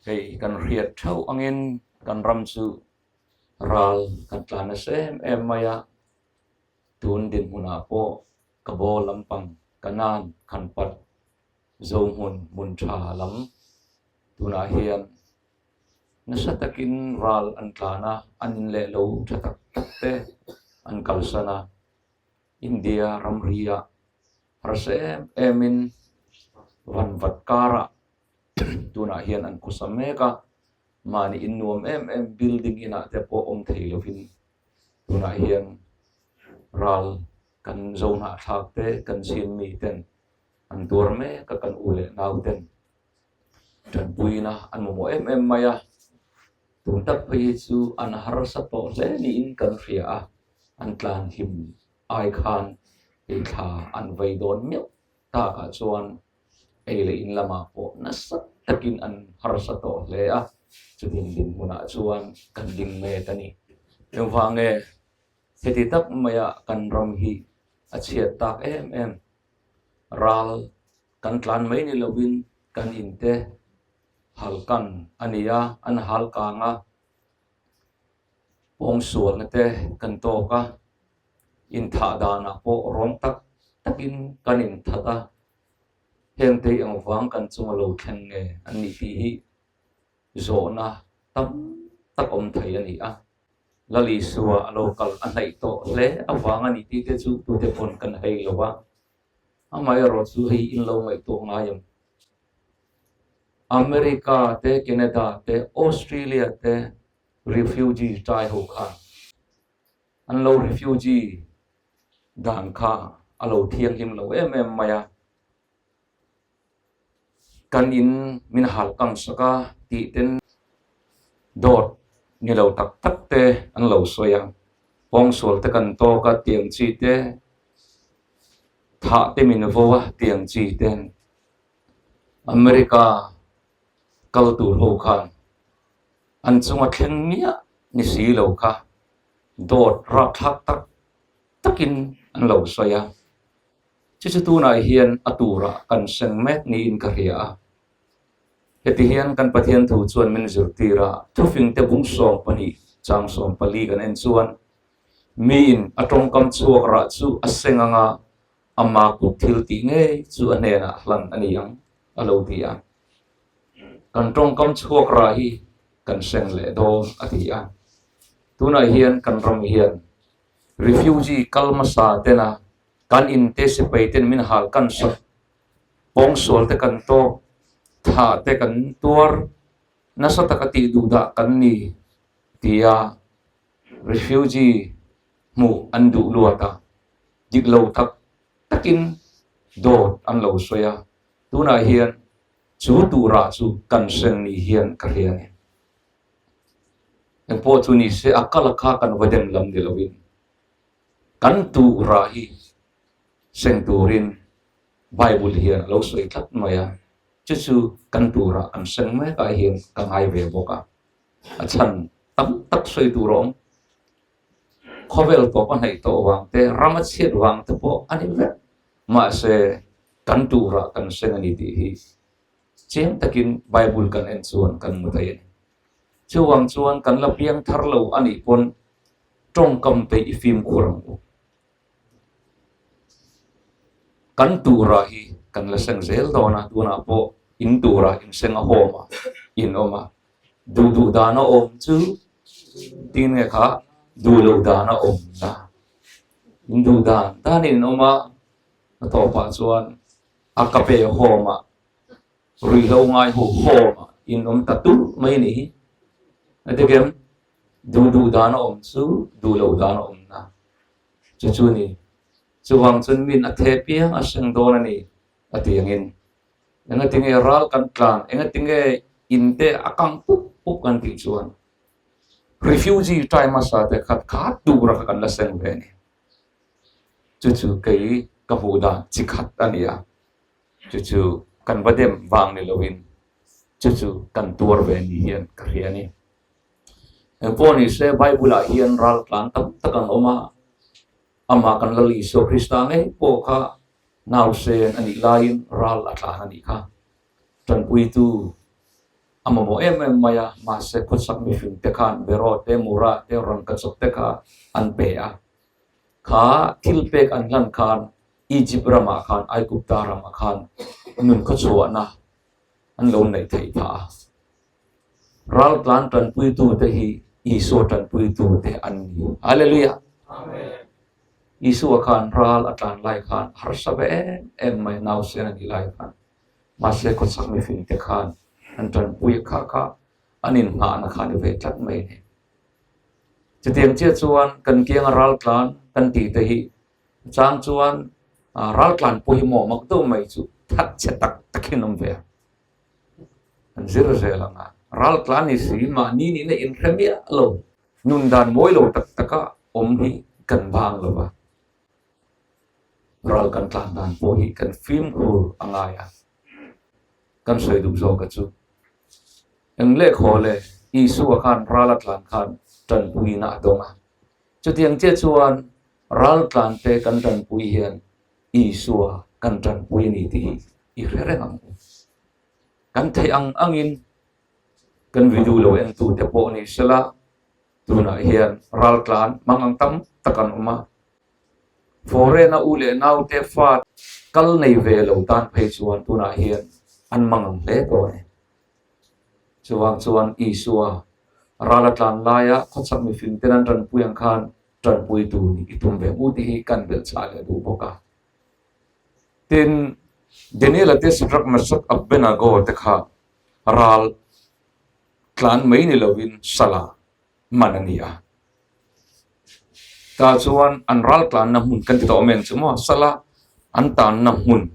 Hei kan hriat theuh angin kan ram chu ral kan tla nasa em em mai a, tun dinhmunah pawh ka baw lampang Kanan khanpat Zohmun hmun tha lam tunah hian nasa takin ral an tlan a, an in leh lo tha tak tak te an kalsan a, India ramri-ah harsa em emin vanvat karah tunah hian an khawsa mek a, mahni in nuam em em building inah te pawh awm thei lovin tunah hian ral kan zohnahthlak te kan chhin mi ten an tuar mek a, kan u leh nau ten tanpuina an mamawh em em mai a, tun tak phei hi chu an harsa tawh hle niin kan hria a, an tlan hlim ai khan ei thla an vei dawn meuh takah chuan ei leh in lamah pawh nasa takin an harsa tawh hle a, chutin dinhmunah chuan kan ding mek a ni. Engvange heti tak maia kan ram hi a chhiat tak em em? Ral kan tlan mai ni lovin kan inte halkan a ni a, an hal kang a, pawngsualna te kan tawk a, inthah danah pawh rawng tak takin kan inthat a, heng te hi engvang kan chunga lo thleng nge an nih tih hi zawhna tam tak awm thei a ni a. Lal Isua a lo kal a hnaih tawh hle avang a ni tih te chu tute pawn kan hei lo a, amaherawh chu hei in lo ngaihtuah ngai ang. America te, Canada te, Australia te refugee ṭai ho khan an lo refugee dan kha a lo thianghlim lo em em mai a, kan in min hal kang sak a tih ten dawt ni lo tak tak te an lo sawi a, pawngsual te kan tawk a tiang chi te, thah te min vo a tiang chi ten America kal tur ho khan an chunga thleng miah ni si lo kha dawt rapthlak tak takin an lo sawi a. Chu chu tunah hian a turah kan seng mek niin ka hria a. Heti hian kan Pathian thu chuan min zirtir a, thufingte bung 12 chang 14 kan en chuan miin a tawngkam chhuak rah chu a seng anga ama kut thil tih ngei chu a hnenah hlan a ni ang a lo ti a. Kan tawngkam chhuak rah hi kan seng leh dawn a ti a. Tunah hian kan ram hian refugee kal hmasa tena Kan inte sipai ten min hal kan sawt, pawngsual te kan tawk, thah te kan tuar, nasa taka tih duh dah kan ni tia refugee hmuh an duh luat a, dik lo tak takin dawt an lo sawi a, tunah hian chu turah chu kan hreng ni hian ka hria a ni. Engpawh chu ni se a kal a kha kan va den lam ni loin. Kan tuhrah hi seng turin Bible hian a lo sawi tlat mai a, chu chu kan tuhrah kan seng mekah hian ka ngai ve bawk a, a chhan tam tak sawi tur a awm. Khawvel tawp a hnaih tawh vang te, ram a chhiat vang te pawh a ni vek. Mahse, kan tuhrah kan seng a ni tih hi chiang takin Bible kan en chuan kan hmu thei a ni. Chuvang chuan kan la piang thar lo a nih pawn tawngkam te i fimkhur ang u. Kan tura hi kan la seng zel dawn a, tunah pawh in tura in seng a hawm a, in awm a. Duh duh dan a awm chu tin nge kha duh loh dan a awm na. In duh dan danin in awm a, a tawpah chuan a ka pe hawm a. Ruihhlo ngai ho home ah in awm ta tulh mai a nih hi. A ti kem, duh duh dan a awm chu duh loh dan a awm na. Chu chu ni. Chuvang chuan min a the piang a hreng dawn a ni a ti angin. Engatinge ral kan tlan, engatinge in te a kang pup pup kan tih chuan refugee time hmasa te kha kha tur a kha kan la seng ve a ni. Chu chu kei ka hmuh dan chi khat a ni a. Chu chu kan va dem vang ni loin chu chu kan tuar ve ni hian ka hria a ni. Engpawh ni se Bible ah hian ral tlan tam tak an awm a, amah kan Lal Isua Krista ngei pawh kha nausen a nih laiin ral a tlan a nih kha. Tanpuitu. A mamawh em em mai a, mahse khawchhak mihring te khan beraw te, mura te, rangkachawp te kha an pe a. Kha thil pek an hlan khan Egypt ramah khan, Aigupta ramah khan nun khawchhuahna an lo neih theih phah a. Raltlan tanpuitute hi Isua tanpuitute an ni. Hallelujah! Isua khan ral a tlan lai khan harsa ve em em mai nausen a nih lai khan. Mahse khawchhak mifingte khan an tanpui a kha kha an inngahna kha a ni ve tlat mai a ni. Chutiang chiah chuan kan kianga raltlan kan tih te hi chang chuan raltlan pawh hi maw mak deuh mai chu that chhe tak tak hian awm ve a. An zir zel ang a, raltlan ni si mahni nihna inhre miah lo, nun dan mawi lo tak taka awm hi kan vang lo va. Ral kan tlan dan pawh hi kan fimkhur a ngai a, kan sawi duh zawk a chu. Eng lehkhaw le Isua khan ral a tlan khan tanpuina a dawng a. Chutiang chiah chuan ral tlan te kan tanpui hian Isua kan tanpui a ni tih hi i hre reng ang u. Kan theih ang angin kan video lo entute pawh ni sela tunah hian ral tlan hmang ang tam tak an awm a. Foreign-a u leh naute fa kal nei ve lo tan phei chuan tunah hian an mang ang hle tawh a ni. Chuvang chuan Isua ral a tlan laia khawchhak mifing ten an tanpui ang khan tanpui tur nih i tum ve mu tih hi kan belh chah leh duh bawk a. Tin, Daniel-a te Shadrach, Meshach, Abednego te kha ral tlan mai ni lovin sala man a ni a. Tah chuan an ral tlanna hmun kan ti tawh awm em chu maw sala an tanna hmun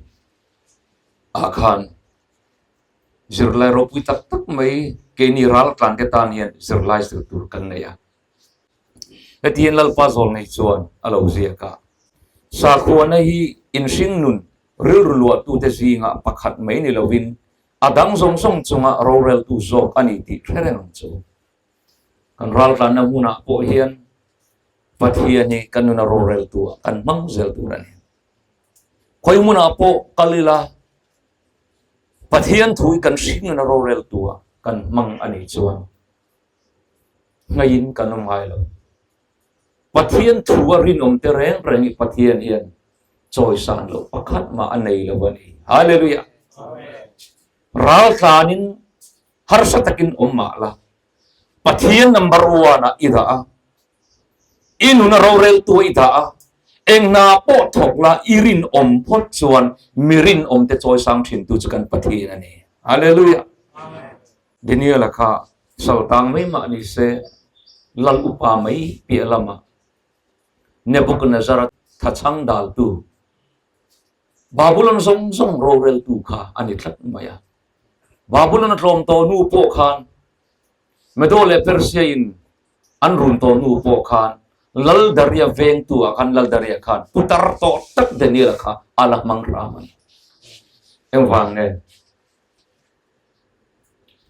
ah khan zirlai ropui tak tak mai keini ral tlan te tan hian zirlai zir tur kan nei a. Hetiang Lalpa zawl nei chuan a lo ziak a, Sakhuana hi inhring nun rilru luahtute zingah pakhat mai ni lovin a dang zawng zawng chunga roreltu zawk a ni tih hre reng ang chu. Kan raltlanna hmunah pawh hian Pathian hi kan nuna roreltu ah kan hmang zel tur a ni. Khawi hmunah pawh kal ila Pathian thu hi kan hring nuna roreltu ah kan hmang a nih chuan ngaiin kan awm ngai lo. Pathian thu a rinawm te reng reng hi Pathian hian chawisan loh pakhat mah a nei lo a ni. Hallelujah! Raltlanin Harsa takin awm mah la, Pathian number one ah i dah a, i nuna roreltu ah i dah a, eng hna pawh thawk la i rinawm phawt chuan mi rinawm te chawisang thintu chu kan Pathian a ni. Hallelujah! Daniel-a kha saltang mai mah ni se, lal upa mai piah lamah Nebuchadnezzar-a thachhang daltu, Babulon zawng zawng roreltu kha a ni tlat mai a. Babulon a tlawm tawh hnu pawh khan Medo leh Persia in an run tawh hnu pawh khan Lal Daria vengtu ah khan Lal Daria khan putar tawh tak Daniel-a kha a la hmang hram a ni. Engvang nge?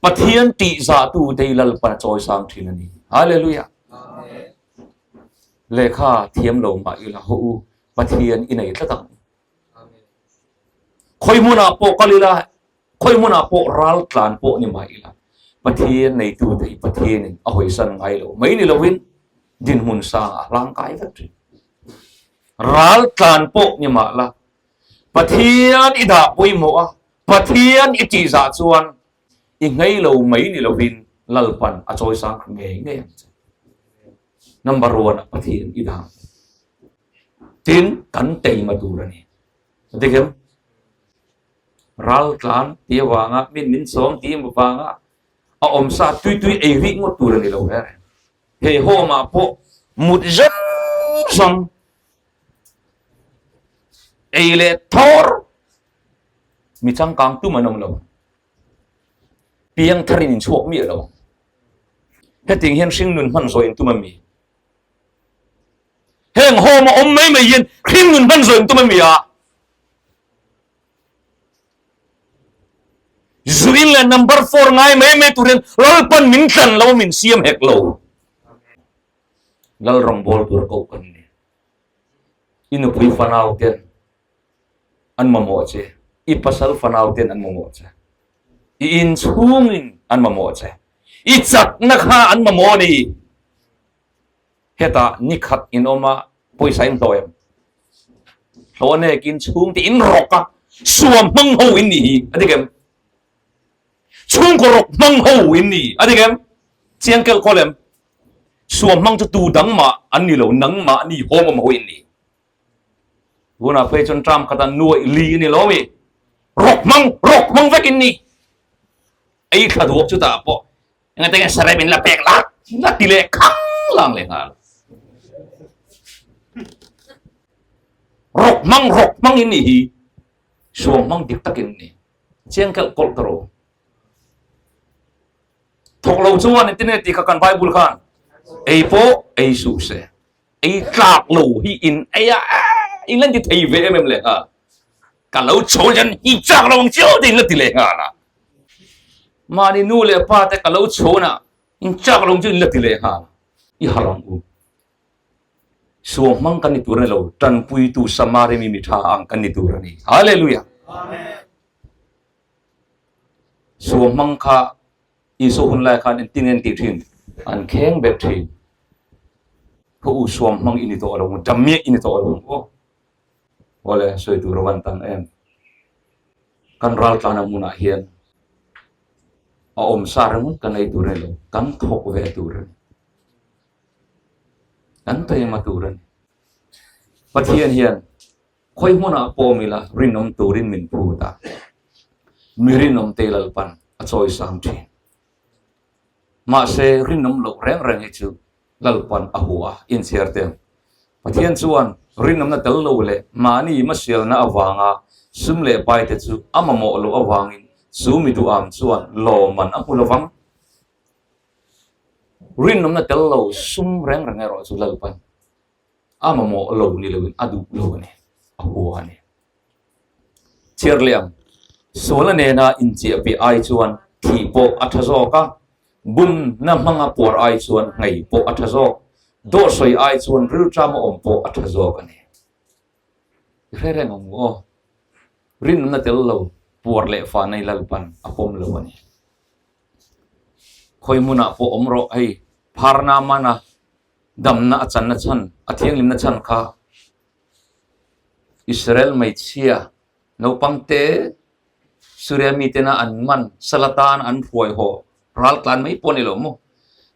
Pathian tihzahtu te hi Lalpan a chawisang thin a ni. Hallelujah! Lehkha thiam lo mah ila haw u, Pathian i nei tlat ang. Khawi hmunah pawh kal ila, khawi hmunah pawh ral tlan pawh ni mah ila, Pathian neitute hi Pathianin a hawisan ngai lo mai ni loin dinhmun sangah a hlangkai vek thin. Ral tlan pawh ni mah la, Pathian i dah pawimawh a, Pathian i tihzah chuan i nghei lo mai ni loin Lalpan a chawisang ngei ngei ang che. Number one ah Pathian i dah. Tin, kan teima tur a ni. Dik em? Ral tlan ti avanga min min sawm ti avanga a awm sa tui tui ei rih ngawt tur a ni lo her. He home ah pawh mut zam zam ei leh thawr mi changkang tum an awm lo. Piang tharin in chhuak miah lo. Hetiang hian hringnun hman zawh in tum a mi? Heng home a awm mai mai hian hringnun hman zawh in tum a mi a? Zuin leh number four ngai mai mai tur hian Lalpan min tlan lo min siam hek lo. Lal rawngbawl tur koh kan ni. I nupui fanau ten an mamawh che, i pasal fanau ten an mamawh che, i inchhungin an mamawh che. I chakna kha an mamawh a ni. Hetah nikhat in awm a, pawisa in hlawh em? Hlawh anekin chhungte in rawk a, suam hmang ho in nih hi a dik em? Chhungkaw rawk hmang ho in ni a dik em? Chiang kelh kawl em? Suam hmang chu tu dang mah an ni lo, nangmah ni hawm awm ho in ni. Tunah phei chuan term khat a nuaih li a ni lo mi. Rawk hmang, rawk hmang vek in ni. Ei thla duak chutah pawh engati nge sarem in la pek lak la ti leh khang lang leh nghal. Rawk hmang, rawk hmang in ni hi. Suam hmang dik tak in ni. Chiang kelh kawlh ta ro. Thawk lo chuan engtin nge tih kha kan Bible khan ei pawh ei suh se. Ei tlak lo hi in ei a, in lan ti thei ve em em leh nghal. Ka lo chho hian i chak lo ang chiau te in la ti leh nghal a. Mahni nu leh pa te ka lo chho na in chak lo ang chu in la ti leh nghal a. I harh ang u. Suang hmang kan ni tur a ni lo, tanpuitu Samari mi mi tha ang kan ni tur a ni. Hallelujah. Suang hmang kha Isua hun lai khan engtin nge an tih thin? An kheng bet thin. Khaw u suam hmang i ni tawh lo, damiah i ni tawh lo aw. Awle, sawi tur a van tam em. Kan raltlana hmunah hian a awm sa ringawt kan ei tur a ni lo, kan thawk ve tur a ni. Kan taima tur a ni. Pathian hian Khawi hmunah pawh awm ila rinawm turin min phut a, mi rinawm te Lalpan a chawi sang thin. Mahse, rinawm loh reng reng hi chu Lalpan a hua a, inchhiar teng. Pathian chuan rinawmna tel lo leh mahni hmasialna avanga sum leh paite chu a mamawh loh avangin chu mi duham chuan lawmman a hmu lovang. Rinawmna tel lo sum reng reng erawh chu Lalpan A mamawh lo ni loin a duh lo a ni, a hua a ni. Chhiar leh ang, sualna nena inchiah piah ai chuan thih pawh a tha zawk a, bumna hmanga puar ai chuan nghei pawh a tha zawk, dawhsawi ai chuan rilṭama awm pawh a tha zawk a ni. I hre reng ang u aw, rinawmna tel lo puar leh fa nei Lalpan a pawm lo a ni. Khawi hmunah pawh awm rawh, hei pharna mana Damna a channa chhan, a thianghlimna chhan kha Israel hmeichhia naupangte Suria mitena an man Salatan an hruai haw ral tlan mai pawh a ni lo maw?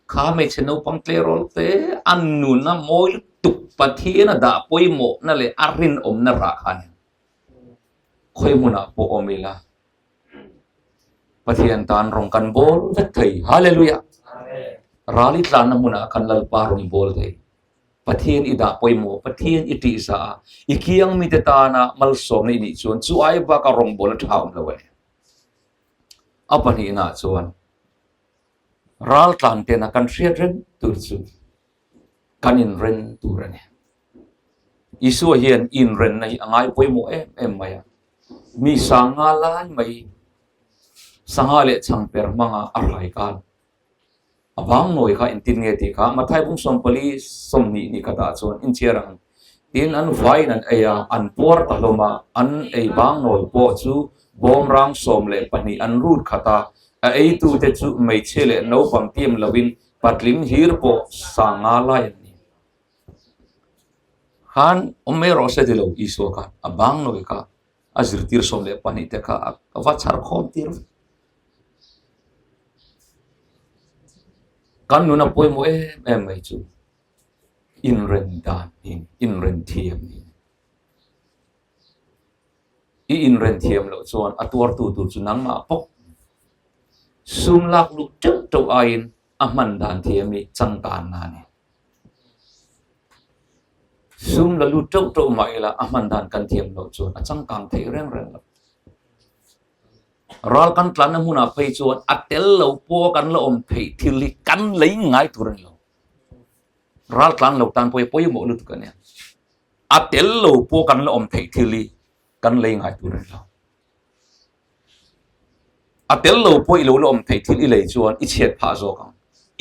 Kha hmeichhe naupang tleirawl te an nuna mawi lutuk Pathian a dah pawimawhna leh a rinawmna rah kha a ni. Khawi hmunah pawh awm ila Pathian tan rawng kan bawl vek thei. Hallelujah! Ral i tlanna hmunah khan Lalpa rawn bawl thei. Pathian i dah pawimawh, Pathian i tihzah a, i kiang mite tana malsawmna i nih chuan chu ai baka rawngbawlna tha awm lo a ni. A pahnihnaah chuan ral tlan tena kan hriat reng tur chu kan inren tur a ni. Isua hian inrenna hi a ngai pawimawh em em mai a. Mi sanga lai mai sangha leh chhangper hmanga a hrai khan a vang nawi kha engtin nge tih kha Mathai bung 40 20 ni khatah chuan inchhiar ang. Tin, an vaiin an ei a, an puar ta hlawm a, an ei vang nawi pawh chu bawmrang 12 an rut khat a, a eitute chu hmeichhia leh naupang tiam lovin patling hlir pawh sanga lai an ni. Khan awm mai rawh se ti lo Isua khan a bang nawi kha a zirtir 12 te kha a va chhar khawm tir vek. Kan nuna pawimawh em em mai chu inren dan hi inren thiam hi i inren thiam loh chuan a tuartu tur chu nangmah bawk sum lak luh teuh teuh aiin a hman dan thiam hi changkan na a ni. Sum la lut teuh teuh mah ila a hman dan kan thiam loh chuan a changkang theih reng reng lo. Ral kan tlanna hmunah phei chuan a tel lo pawh kan la awm theih thil hi kan lei ngai tur a ni lo. Ral tlan lo tan pawh hi pawimawh lutuk a nia. A tel lo pawh kan la awm theih thil hi kan lei ngai tur a ni lo. A tel lo pawh i lo la awm theih thil i lei chuan i chhiat phah zawk ang.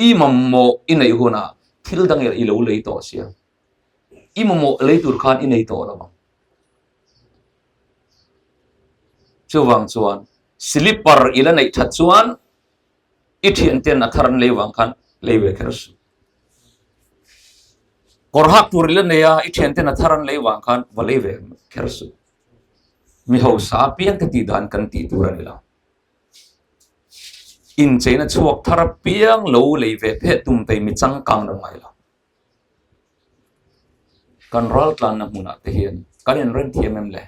I mamawh i neih hunah thil dang i lo lei tawh sia. I mamawh lei tur khan i nei tawh lo ang. Chuvang chuan slipper i la neih that chuan. I thianten a thar an lei vang khan lei ve kher suh. Kawr hak tur i la nei a, i thianten a thar an lei vang khan va lei ve kher suh. Mi hausa apiang te tih dan kan tih tur a ni lo. Incheina chhuak thar apiang lo lei ve phet tum tei mi changkang lo ngai lo. Kan ral tlanna hmunah te hian kan inrem thiam em le?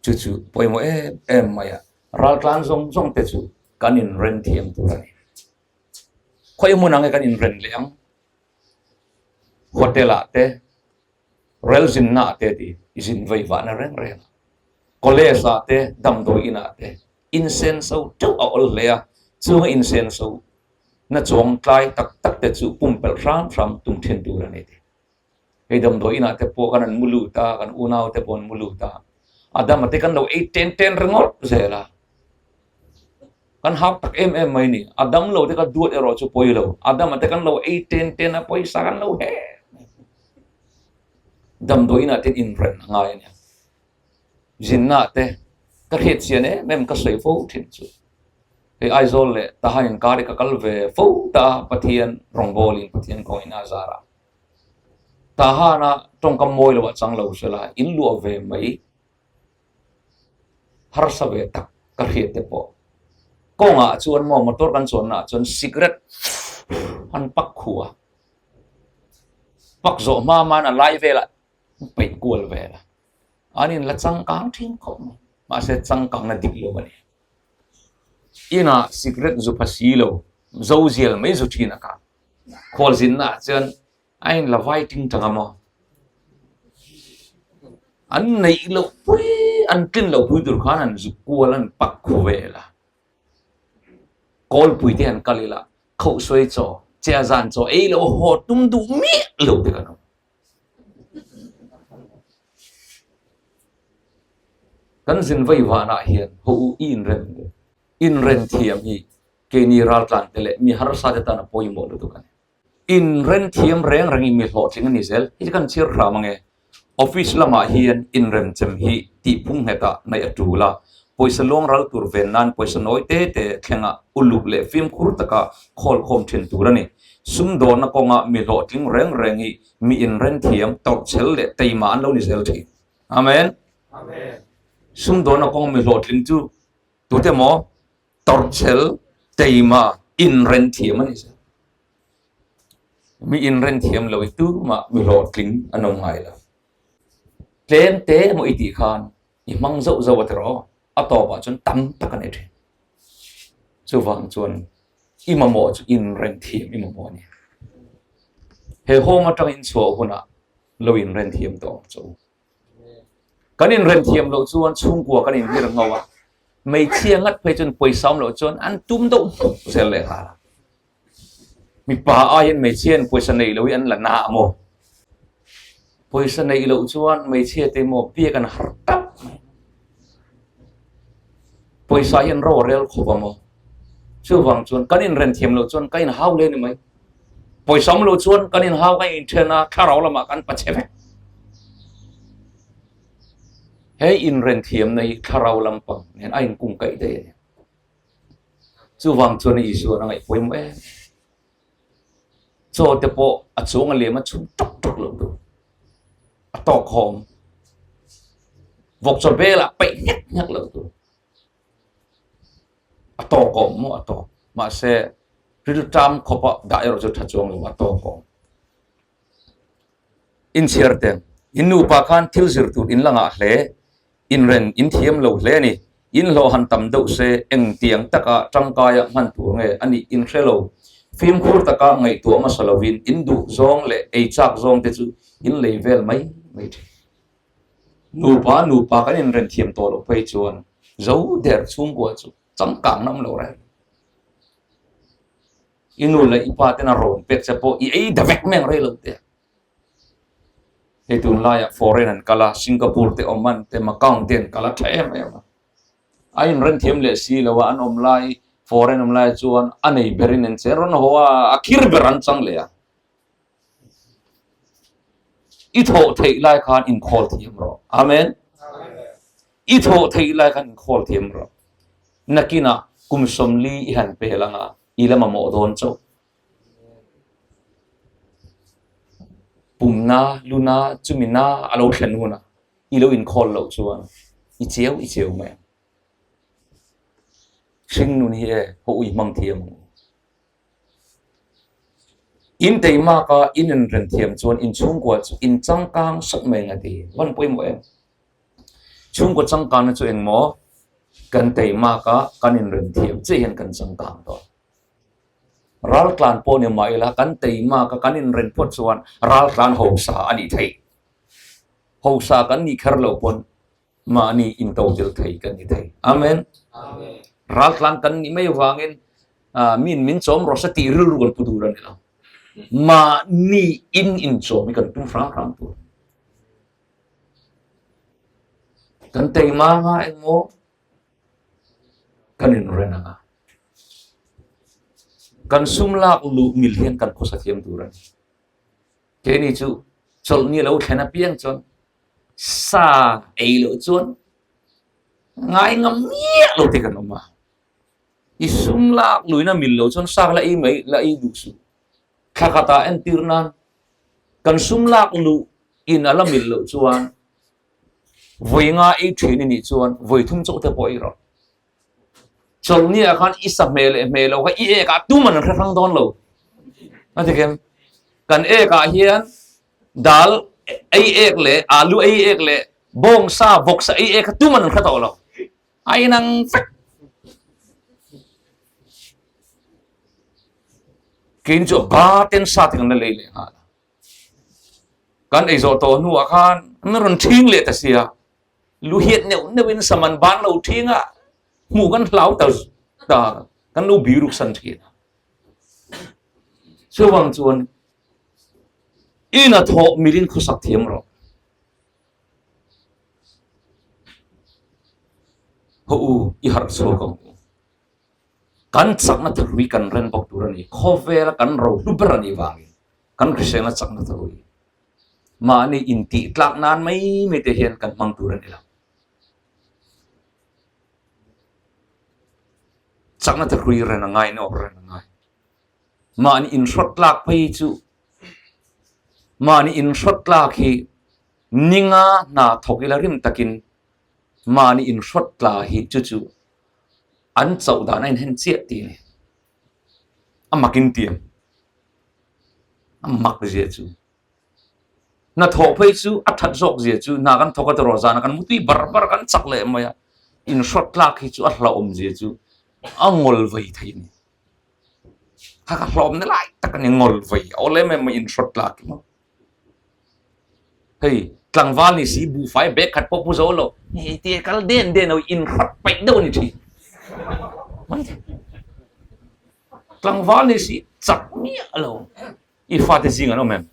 Chu chu pawimawh em em mai a, ral tlan zawng zawng te chu kan inrem thiam tur a ni. Khawi hmun ang nge kan inrem leh ang? Hotel ah te, rel zinna ah te tih i zin vei vahna reng reng a, college ah te, damdawi in ah te insenso teuh a awl hle a, chunga insenso na chuang tlai tak tak te chu pumpelh hram hram tum thin tur a ni tih. Hei damdawi inah te pawh kan an mu lut a, kan unau te pawh an mu lut a, a dama te kan lo ei ten ten ringawt zel a, kan hak tak em em mai ni. A dam lo te ka duat erawh chu pawi lo, a dama te kan lo ei ten ten a, pawisa kan lo he damdawi inah te inren a ngai a nia. Zinna te ka hriat chian em em ka sawi fo thin chu hei Aizawl leh Tahan inkar hi ka kal ve fo ta a, Pathian rawngbawlin Pathian kawngin a zar a. Tahana tawngkam mawi lo ah chang lo hre la, in luah ve mai harsa ve tak ka hriat te pawh. Kawngah chuan maw motor kan chuanna ah chuan cigarette han pak khu a, pak zawh hma hman a lai velah peih kual vel a, an in la changkang thin khawp mai, mahse changkangna dik lo a ni. Inah cigarette zu pha si lo, zo zial mai zu thin a kang. Khualzinna ah chuan a in la vai ting tang a maw? An neih loh pui, an tlin loh pui tur khan an zuk kual an pak khu vel a. Kawlpui te han kal ila, khohsuai chaw, chia zan chaw ei lo haw tum duh miah lo te kan awm. Kan zin vei vanah hian haw u i inrem inrem thiam hi Keini raltlan te leh mi harsa te tan a pawimawh lutuk a ni. Inren thiam reng rengin mi hlawhtling a ni zel. Hei chu kan chhir hram ange. Office lamah hian inremchem hi tihphung nghetah naih a tul a. Pawisa luang ral tur ven nan pawisa nawi te te thlenga uluk leh fimkhur taka khawl khawm thin tur a ni. Sumdawnna kawnga mi hlawhtling reng reng hi mi inren thiam, tawrhchhel leh teima an lo ni zel thin. Amen. Sumdawnna kawnga mi hlawhtling chu tute maw? Tawrhchel teima inren thiam a ni zel. Mi inren thiam lo i tumah mi hlawhtling an awm ngai lo. Tlem te emaw i tih khan i hmang zauh zauh a tiraw, a tawpah chuan tam tak a nei thin. Chuvang chuan i mamawh chu inren thiam i mamawh a ni. He home atang inchhuah hunah lo inren thiam tawh ang che u. Kan inrem thiam loh chuan chhungkua kan inhlir ngho a, hmeichhia ngat phei chuan pawisa awm loh chuan an tum deuh hmuk zel leh nghal a. Mipa aiin hmeichhia in pawisa neih loh hi an la na a maw? Pawisa neih loh chuan hmeichhia te maw biak an har tak mai. Pawisa hi an ro a rel khawp a maw? Chuvang chuan kan inrem thiam loh chuan kan inhau hle a ni mai. Pawisa awm lo chuan kan inhau kan inthen a, thlarau lamah kan pachhe vek. He inren thiamna hi thlarau lampang nen a inkungkaih daih a ni. Chuvang chuan Isuan a ngaih pawimawh em. Chaw te pawh a chuang a liam a chhum ṭawk ṭawk loh tur. A tawk khawm. Vawk chaw belah paih nghek nghek loh tur. A tawk awm maw a tawk. Mahse, rilṭam khawpa dah erawh chu ṭha chuang lo a tawk awm. Inchhiar te, in nupa khan thil zir tur in la ngah hle, inren in thiam lo hle a ni. In hlawh han tam deuh se engtiang taka tangkaia hman tur nge a nih in hre lo. Fimkhur taka ngaihtuah hmasa lovin in duh zawng leh ei chak zawng te chu in lei vel mai mai thin. Nupa nupa kan inren thiam tawh loh phei chuan zo der chhungkua chu changkang na awm lo reng. I nu leh i pa ten a rawn pek che pawh i ei da vek mai ang rei lo te. Hei tunlaiah foreign an kal a, Singapore te Oman te Macau te an kal a tha em em a. A inren thiam leh si lo a, an awm lai foreign awm lai chuan a nei berin an che rawn haw a, a khir ber an chang leh a. I thawh theih lai khan inkhawl thiam rawh. Amen. I thawh theih lai khan inkhawl thiam rawh. Nakinah Kum 40 i han pel anga i la mamawh dawn chauh. Pumna, luna, chumina a lo thlen hunah i lo inkhawl loh chuan i chiau i chiau mai ang. Hringnun hi e haw ui hmang thiam ang u. In teimak a in inren thiam chuan in chhungkua chu in changkang sawt mai ang a ti. Van pawimawh em? Chhungkaw changkangna chu engmaw? Kan teimak a kan inren thiam chiah hian kan changkang tawh. Raltlan pawh ni mah ila kan teimak a kan inren phawt chuan raltlan hausa a nih theih. Hausa kan nih kher loh pawn mahni intodelh thei kan ni thei. Amen. Raltlan kan nih mai avangin min min chawm rawh se tih rilru kan pu tur a ni lo. Mahni in inchawm hi kan tum hrang hrang tur. Kan teima nga emaw kan inren ang a. Kan sum lak luh mil hian kan khawsa thiam tur a ni. Keini chu chawlhni lo thlen apiang chuan sa ei loh chuan ngai ngam miah lo te kan awm a. I sum lak luihna mil lo chuan sa la ei mai la ei duh suh. Thla khatah entir nan kan sum lak luh in a la mil loh chuan vawi nga ei thin i nih chuan vawi thum chauh te pawh ei rawh. Chawlhni ah khan i sa hmel leh hmel lo kha i ek ah tuman an hre hrang dawn lo. A ti khem. Kan ek ah hian dal ei ek leh alu ei ek leh bawng sa vawk sa ei ek kha tuman an hre tawh lo. A inang vek. Keini chu a ba ten sa te kan la lei leh nghal a. Kan ei zawh tawh hnuah khan an rawn ṭhing leh ta sia. Lu hiat neuh neuhin sam an ban lo ṭhing a, hmuh kan hlau ta ta kan lo bi ruk san ṭhin a. Chuvang chuan ina thawh milin khawsak thiam rawh. Haw u, i harh chhuak ang u. Kan chakna tharui kan ren bawk tur a ni. Khawvela kan rohlu ber a nih vangin kan hriselna chakna tharui mahni intih tlak nan mai mai te hian kan hmang tur a ni lo. Chakna tharui ren a ngai nawk ren a ngai. Mahni inhrawt tlak phei chu mahni inhrawt tlak hi ninga hna thawk ila rim takin mahni inhrawt tla hi chu chu an chauh dan a inhen chiah tih a ni. A mak in tiam. A mak zia chu. Hna thawh phei chu a that zawk zia chu hna kan thawk a tawrh zan a kan mutui bar bar kan chak leh mai a. Inhrawt tlak hi chu a hlauhawm zia chu a ngawl vei thei a ni. Kha ka hlawm na lai tak a ni ngawl vei a awlem em mai inhrawt tlak hi maw. Hei tlangval ni si buhfai bag khat pawh pu zo lo hei tia kal den den lo inhrawt paih deuh a ni thin. Tlangval ni si chak miah lo i fate zing an awm em?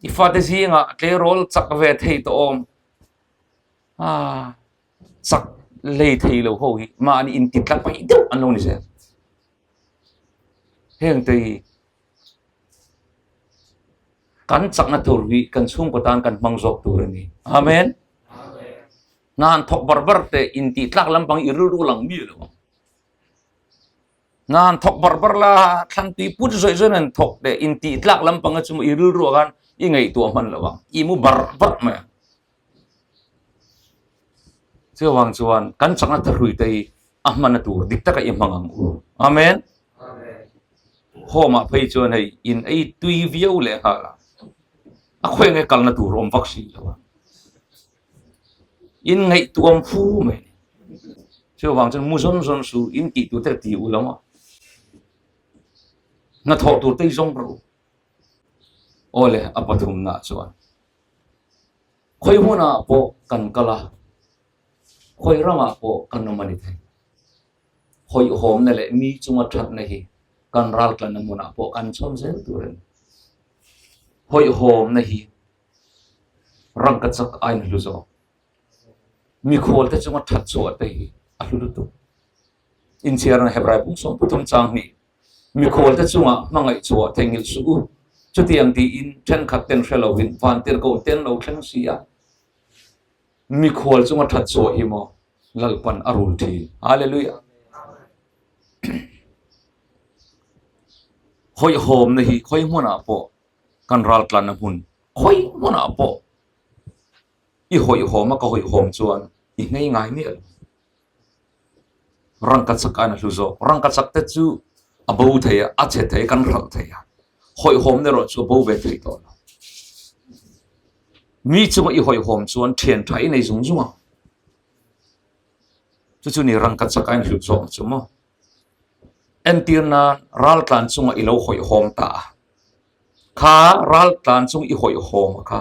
I fate zingah tleirawl chak ve thei tawh awm ah chak lei thei lo ho hi mahni inti tla paih deuh an lo ni zel. Heng te hi kan chakna tur hi kan chhungkaw tan kan hmang zawk tur a ni. Amen. Hna han thawk bar bar te intih tlak lampang i rilru lang mi lo ang. Hna han thawk bar bar la, thlangtui put zawih zawih han thawk teh intih tlak lampang a chu i rilru ah khan i ngaihtuah hman lo ang, i mu bar bar mai ang. Chuvang chuan kan chakna thahrui te hi a hman a tur dik taka i hmang ang u. Amen. Home ah phei chuan hei in ei tui viau leh nghal a, a khawi nge kalna tur awm vak si lo a. In ngaihtuam fu mai. Chuvang chuan mu zawn zawn su in tih tur te ti u lo a. Hnathawh tur te i zawng rawh u. Awle a pathumna chuan khawi hunah pawh kan kal a, khawi ramah pawh kan awm a ni thei. Hawihhawmna leh mi chunga thatna hi kan raltlanna hmunah pawh kan chhawm zel tur a ni. Hawihhawmna hi rangkachak aiin hlu zawk. Mikhualte chunga that chhuah te hi a hlu lutuk. Inchhiarna Hebrai pum 13 chang hnih Mikhualte chungah hmangaih chhuah theihnghilh suh u. Chutiang tiin thenkhat ten hre lovin vantirhkoh ten lo thleng si a. Mikhual chunga that chhuah hi maw Lalpan a rul thin. Hallelujah! Hawihhawmna hi khawi hmunah pawh kan raltlanna hmun khawi hmunah pawh i hawihhawm a ka hawihhawm chuan i nghei ngai miah lo. Rangkachak aiin a hlu zawk. Rangkachak te chu a bo thei a, a chhe thei a, kan hralh thei a. Hawihhawmna erawh chu a bo ve thei tawh lo. Mi chunga i hawihhawm chuan thian tha i nei zung zung ang. Chu chu ni rangkachak aiin hlut zawk chu maw. Entir nan raltlan chunga i lo hawihhawm ta a. Kha raltlan chung i hawihhawm a kha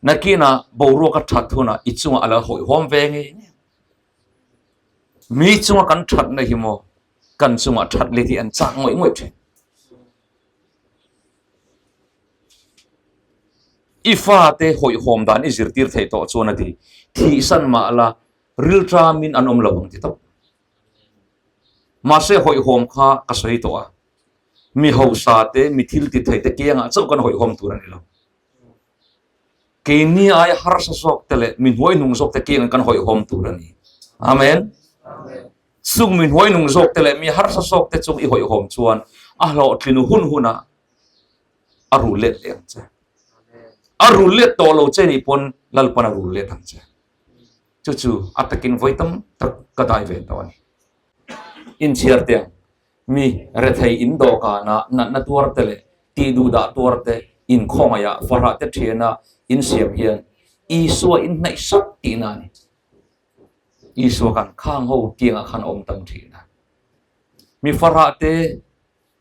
nakinah boruak a that hunah i chungah a lo hawihhawm ve ngei ngei. Mi chunga kan thatna hi maw kan chungah that let hi an chak ngawih ngawih thin. I fate hawihhawm dan i zirtir theih tawh chuan a ti. Thihsan mah la rilṭamin an awm lo ang ti tawp. Mahse hawihhawm kha ka sawi tawh a, mi hausa te, mi thil ti thei te kiangah chauh kan hawihhawm tur a ni lo. Keini aia harsa zawk te leh mi hnuaihnung zawk te kiangah kan hawihhawm tur a ni. Amen. Chung mi hnuaihnung zawk te leh mi harsa zawk te chung i hawihhawm chuan a hlawhtlin hun hunah a rul let leh ang che. A rul let tawh lo che nih pawn Lalpan a rul let ang che. Chu chu a takin vawi tam tak ka dai ve tawh a ni. Inchhiar te ang, mi rethei in dawhkanah natna tuar te leh tih duh dah tuar te inkhawngaiah farah te thiana insiam hian Isua inhnaih sap tihna a ni. Isua khan khang ho tiangah khan a awm tam thin a. Mi farah te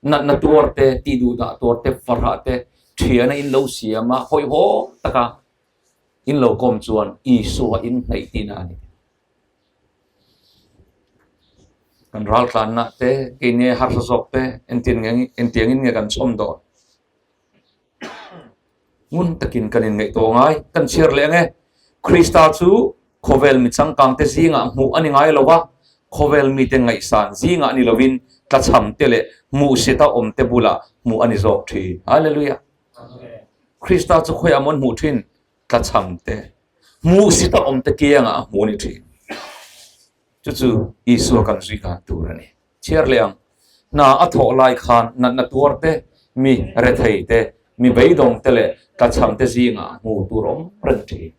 Natna tuar te, tih duh dah tuar te, farah te thiana in lo siam a, hawihhawm taka in lo kawm chuan Isua in hnaih tihna a ni. Kan raltlanna te, keini harsa zawk te entin nge engtiangin nge kan chhawm dawn? Ngun takin kan inngaihtuah ngai, kan chhiar leh ang e. Krista chu khawvel mi changkangte zingah hmuh a ni ngai lo va, khawvel mite ngaihsan zingah ni lovin tlachhamte leh hmuhsita awmte bulah hmuh a ni zawk thin. Hallelujah! Krista chu khawiah maw an hmuh thin? Tlachhamte, hmuhsita awmte kiangah a hmuh a ni thin. Chu chu Isua kan zui dan tur a ni. Chhiar leh ang. Hna a thawh lai khan natna tuar te, mi rethei te, mi beidawng te leh tlachham te zingah hmuh tur awm reng thin.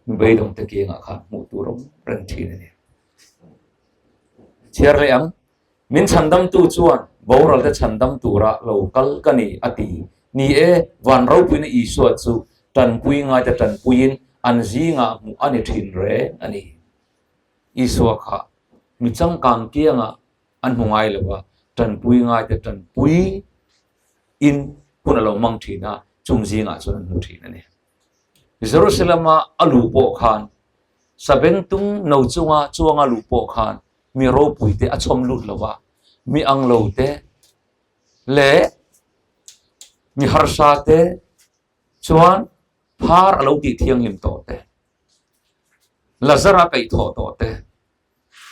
Mi beidawng te kiangah khan hmuh tur awm reng thin a ni. Chhiar leh ang. Min chhandamtu chuan boral te chhandam tura lo kal ka ni a ti. Ni e, van ropuina Isua chu tanpui ngaite tanpuiin an zingah hmuh a ni thin reng a ni. Isua kha mi changkang kiangah an hmu ngai lo va, tanpui ngaite tanpui in hun a lo hmang thin a, chung zingah chuan an hmu thin a ni. Jerusalem-a a luh pawh khan, sabengtung no chunga chuanga luh pawh khan mi ropuite a chhawm lut lo va, mi anglo te leh mi harsa te chuan phar a lo tih thianghlim tawh te. Lazara kaihthawh tawh te,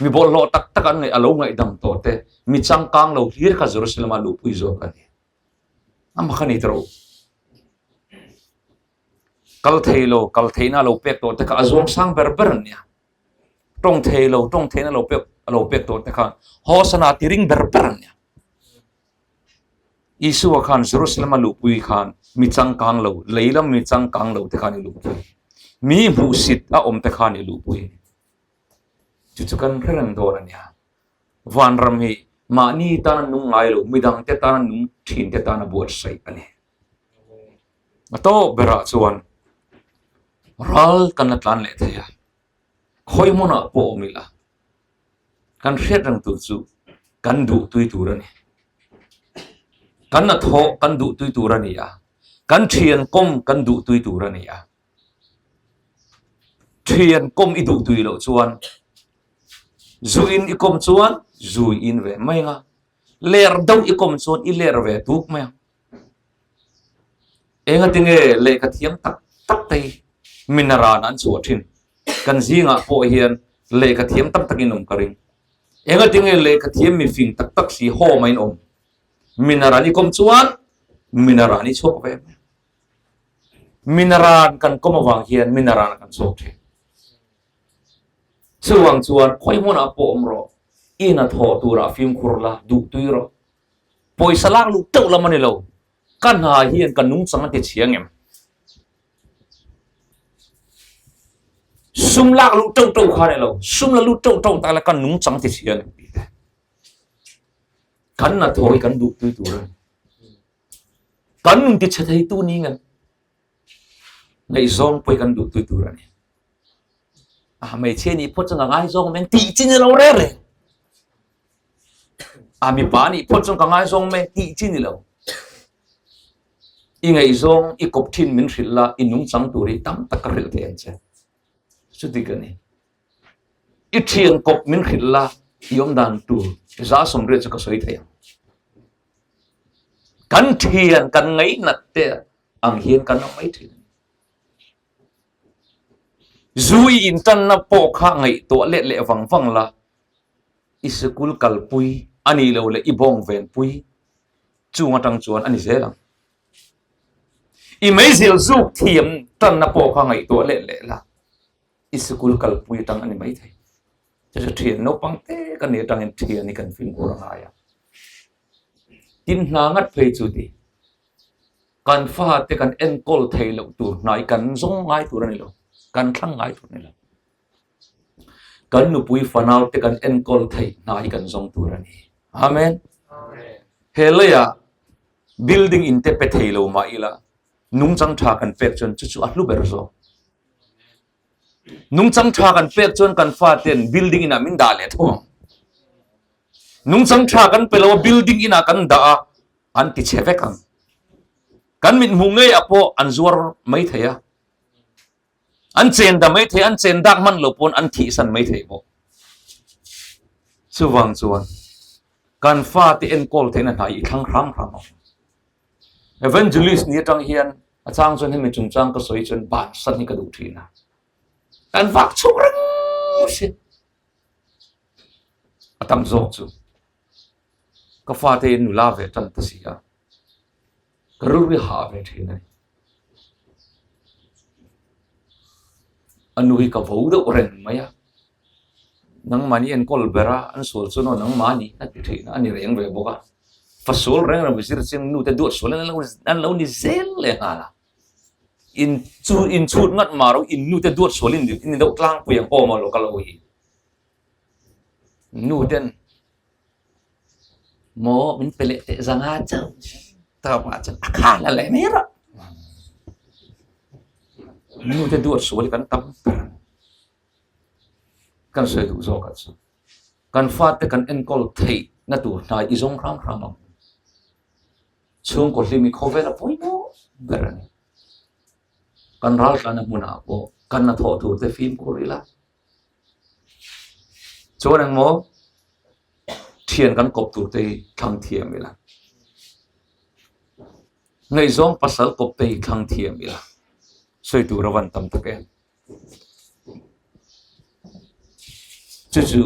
mi bawlhhlawh tak tak an ngaih a lo ngaihdam tawh te, mi changkang lo hlir kha Jerusalem-ah luhpui zawk a ni. Amah kha ni ta rawh u. Kal thei lo, kal theihna a lo pek tawh te kha a zuang sang ber ber an nia. Tawng thei lo, tawng theihna lo pek a lo pek tawh te kha Hosana ti ring ber ber an nia. Isua khan Jerusalem a luhpui khan mi changkang lo, lei lam mi changkang lo te khan i luhpui. Mi hmuhsit a awm te khan i luhpui. Chu chu kan hre reng dawn a nia. Vanram hi mahni tana nung ngai lo, midang te tana nung thin te tana buatsaih a ni. A tawp berah chuan ral kan la tlan leh thei a, khawi hmunah pawh awm ila Kan hriat reng tur chu kan duh tui tur a ni. Kan hnathawh kan duh tui tur a ni a, kan thian kawm kan duh tui tur a ni a. Thian kawm i duh tui loh chuan zu in i kawm chuan zu i in ve mai ang a, ler deuh i kawm chuan i ler ve tuk mai ang. Engatinge lehkha thiam tak tak te hi minaran an chhuah thin? Kan zingah pawh hian lehkha thiam tam takin awm ka ring. Engatinge lehkha thiam mifing tak tak si haw maiin awm? Minaran i kawm chuan minaran i chhuak ve mai. Minaran kan kawm avang hian minaran kan chhuak thin. Chuvang chuan khawi hmunah pawh awm rawh. I hnathawh turah fimkhur la, duh tui rawh. Pawisa lak luh teuh lam a ni lo. Ka hna hian ka nungchang a ti chhia ngem? Sum lak luh teuh teuh kha a ni lo. Sum la lut teuh teuh tak la ka nungchang a ti chhia ngem tih te. Kan hnathawh hi kan duh tui tur a ni. Kan nun ti chhe thei tu ni ngem? Ngaihzawng pawh hi kan duh tui tur a ni. A hmeichhia nih phawt chuan ka ngaizawng mai ang tih chi ni lo reng reng. A mipa nih phawt chuan ka ngaizawng mai ang tih chi ni lo. I ngaihzawng i kawp thin min hrilh la, i nungchang tur hi tam tak ka hrilh thei ang che. Chuti ka ni. I thian kawp min hrilh la, i awmdan tur 80% chu ka sawi thei ang. Kan thian kan ngaihnat te ang hian kan awm mai thin. Zu i intanna pawh kha ngaihtuah let leh vang vang la, i sikul kalpui a nih loh leh i bawng venpui chung atang chuan a ni zel ang. I meizial zuk thiam tanna pawh kha ngaihtuah let leh la, i sikul kalpui atang a ni maithei. Chu chu thian naupang te ka nih atangin thian hi kan fimkhur a ngai a. Tin hna ngat phei chu ti. Kan fate kan enkawl thei loh tur hnai kan zawng ngai tur a ni lo, kan thlang ngai tur a ni lo. Kan nupui fanau te kan enkawl theih hnai kan zawng tur a ni. Amen. He leiah building in te pe thei lo mah ila nungchang tha kan pek chuan chu chu a hlu ber zawk. Nungchang tha kan pek chuan kan faten building inah min dah leh tho ang. Nungchang tha kan pe lo a building inah kan dah a, an ti chhe vek ang. Kan mit hmuh ngei ah pawh an zuar mai thei a, an chen da mai thei, an chen dak hman lo pawn an thihsan mai thei bawk. Chuvang chuan kan fate enkawl theihna hna hi i thlang hram hram ang. Evangelist ni atang hian a chang chuan hemi chungchang ka sawi chuan bansan hi ka duh thin a. Kan vak chhuk reng si. A tam zawk chu. Ka fate in nula ve tan ta si a, ka rilru hi hah ve thin a ni. A nu hi ka vo deuh reng mai a, nangmahni enkawl ber a, an sual chu naw nangmahni a ti thin a, a ni reng ve bawk a. Fa sual reng reng zir chiang nu te duat sual an lo ni zel leh nghal a. In chu in chhut ngat mah ro in nu te duat sual in ni deuh tlangpui ang aw maw lo ka lo hi. Nu ten Maw min pe leh teh zanga chauh tawpah chuan a kha la leh mai rawh. Nu te duat sual hi kan tam ber a ni. Kan sawi duh zawk ah chuan kan fate kan enkawl theih na tur hna i zawng hram hram ang. Chhungkaw hlim hi khawvel a pawimawh ber a ni. Kan raltlanna hmunah pawh kan hnathawh tur te fimkhur ila. Chuan engmaw thian kan kawp tur te hi thlang thiam ila. Ngaihzawng pasal kawp te hi thlang thiam ila. Sawi tur a van tam tak em. Chu chu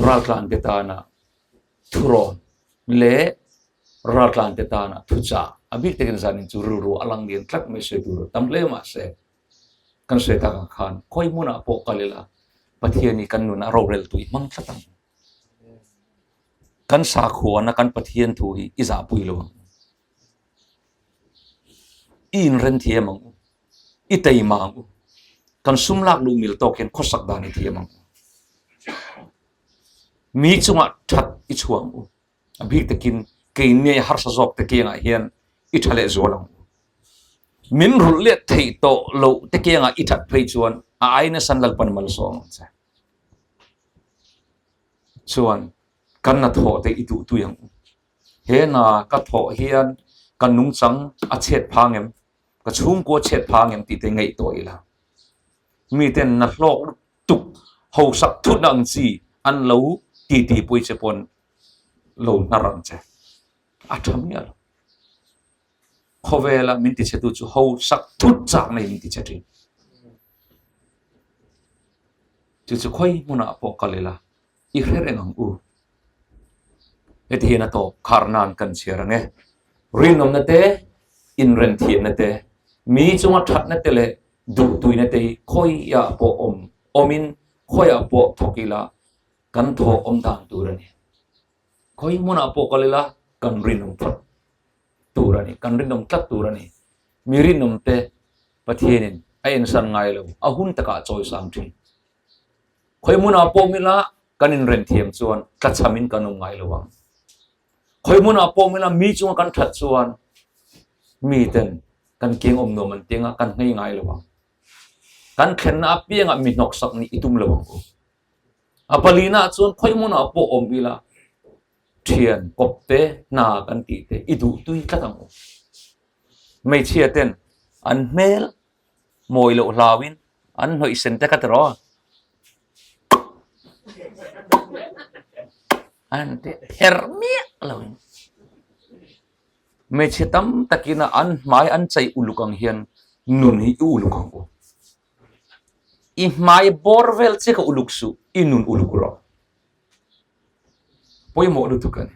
raltlan te tana thurawn leh raltlan te tana thuchah a bik takin zanin chu rilru a lang lian tlat mai sawi tur a tam hle mahse. Kan sawi tak ang khan khawi hmunah pawh kal ila Pathian hi kan nunah rorel tui hmang tlat ang. Kan sakhuana kan Pathian thu hi i zahpui lo ang. I inren thiam ang u. I teima ang u. Kan sum lak luh mil tawk hian khawsak dan i thiam ang u. Mi chungah that i chhuah ang u. A bik takin keini harsa zawk te kiangah hian i tha leh zual ang u. Min rulh let theih tawh loh te kiangah i that phei chuan a ai nasa Lalpan malsawm ang che. Chuan kan na thawh te i duh tui ang u. He na ka thawh hian ka nungchang a chhet phang em, ka chhungkua chhet phang em tih te ngaihtuah ila. Miten na hlawk tuk hausak thut ang chi an lo ti ti pui che pawn lo hnar ang che. A tha miah lo. Khawvela min ti chhe tu chu hausak thut chak nei min ti chhe thin. Chu chu khawi hmunah pawh kal ila i hre reng ang u. Heti hian a tawp khar nan kan chhiar ang e. Rinawmna te, inrenthiamna te, mi chunga thatna te leh duhtuina te hi khawiah pawh awm awmin khawiah pawh thawk ila. Kan thawh awm dan tur a ni. Khawi hmunah pawh kal ila kan rinawm tlat tur a ni. Kan rinawm tlat tur a ni. Mi rinawm te Pathianin a ensan ngai lo, a hun takah a chawi sang thin. Khawi hmunah pawh mila kan inren thiam chuan tlachhamin kan awm ngai lo ang. Khawi hmunah pawh mila mi chunga kan that chuan miten kan keng awm nuam an tiang a, kan nghei ngai lo ang. Kan thlenna apiangah mi hnawksak nih i tum lo ang u. A palina chuan khawi hmunah pawh awm ila thian kawp te hna kan tih te i duh tui tlat ang u. Hmeichhia ten an hmel mawi loh hlauin an hnawih sen te kha tiraw an ti her miah loin hmeichhe tam takin an hmai an chei uluk ang hian nun hi i uluk ang u. I hmai bawr vel che ka uluk suh, i nun uluk rawh. Pawimawh lutuk a ni.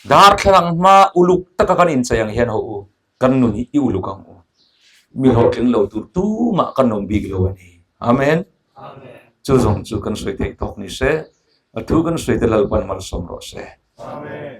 Darthlalang hma uluk taka kan inchei ang hian ho u, kan nun hi i uluk ang u. Mi hlawhtling lo tur tumah kan awm bik lo a ni. Amen. Chu zawng chu kan sawi theih tawk ni se, a thu kan sawi te Lalpan malsawm rawh se. Amen.